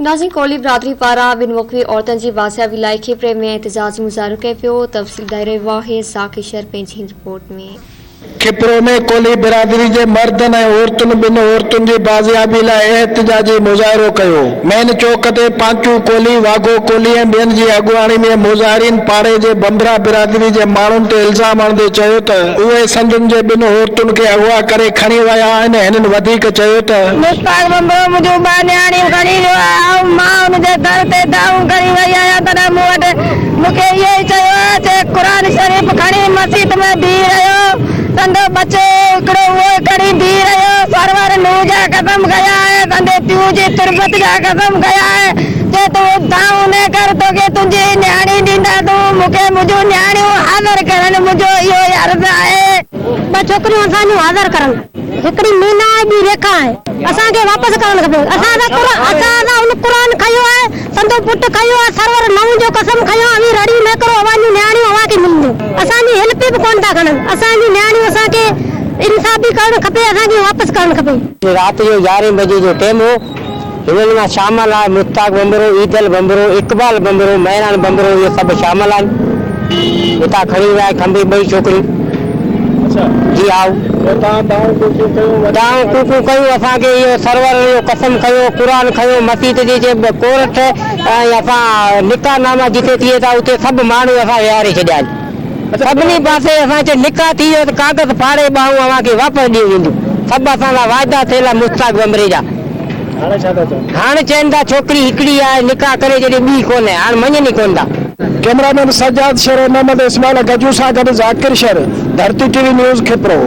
ناظرين ڪولهي برادري پاران ٻن مغوي عورتن جي بازيابي لاء کيپري ۾ احتجاجي مظاهرو ڪيو ويو، تفصيل ٻڌائي رهيو آهي ذاڪر شر پنهنجي هن رپورٽ ۾. کپرو ۾ ڪولهي برادري جي مردن ۽ عورتن ٻن عورتن جي بازيابي لاء احتجاجي مظاهرو ڪيو. مين چوڪ تي پانچو ڪولهي، واگهو ڪولهي ۽ ٻين جي اڳواڻي ۾ مظاهرين پاڙي جي ڀنڀرا برادري جي ماڻهن تي الزام هڻندي چيو ته اهي سندن جي ٻن عورتن کي اغوا ڪري کڻي ويا آهن. هنن وڌيڪ چيو ته. مشتاق ڀنڀرو منهنجون ٻه نياڻيون کڻي ويو آهي. آئون مان ان جي در تي دانهون کڻي وئي آهيان تڏهن مون وٽ مون کي اهو ئي چيو آهي چي قرآن شريف کڻي مسيت ۾ بيهي رهيو سندو ٻچو هو هڪڙو اهو کڻي بيهي رهيو سرور نوح جا قسم کنيا آهي سندي پيء جي تربت جا قسم کنيا آهي چي تون دانهون نه ڪر توکي تنهنجي نياڻي ڏينداسون مون کي منهنجون نياڻيون حاضر ڪرن منهنجو اهو ئي عرض آهي. ٻه ڇوڪريون اسان جون حاضر ڪرن هڪڙي مينا آهي ٻي ريکا آهي اسان کي واپس ڪرڻ کپي اسان سان قرآن اسان سان ان قرآن کنيو آهي سندو پٽ کنيو آهي سرور نئون جو قسم کنيو آهي اوهين رڙيون نه ڪرو اوهان جون نياڻيون اوهان کي ملنديون اسان جي هيلپ به ڪونه ٿا کڻن اسان جون نياڻيون اسان کي انصاف به ڪرڻ کپي اسان کي واپس ڪرڻ کپي. رات جو يارهين بجي جو ٽيم هو. هنن مان شامل آهي مشتاق ڀنڀرو، عيدل ڀنڀرو، اقبال ڀنڀرو، مهراڻ ڀنڀرو اهي سڀ شامل آهن. هتان کڻي ويا کنڀي ٻئي ڇوڪريون. جي هائو. دانهون ڪوڪون ڪيون اسان کي اهو سرور اهو قسم کنيو قرآن کنيو مسيت جي جي ڪورٽ ۽ اسان نڪاح ناما جتي ٿئي ٿا اتي سڀ ماڻهو اسان ويهاري ڇڏيا آهن. سڀني پاسي اسان چيو نڪاح ٿي ويو ته ڪاغذ ڦاڙي ٻانهون اوهان کي واپس ڏنيون وينديون. سڀ اسان سان واعدا ٿيل آهن مشتاق ڀنڀري جا. هاڻ چون ٿا ڇوڪري هڪڙي آهي نڪاح ڪري ڇڏي ٻي ڪونهي هاڻ مڃن ئي ڪونه ٿا. ڪئميرا مين سجاد شر ۽ محمد اسماعيل گجو سان گڏ Zakir Shar, Dharti T V news Khipro.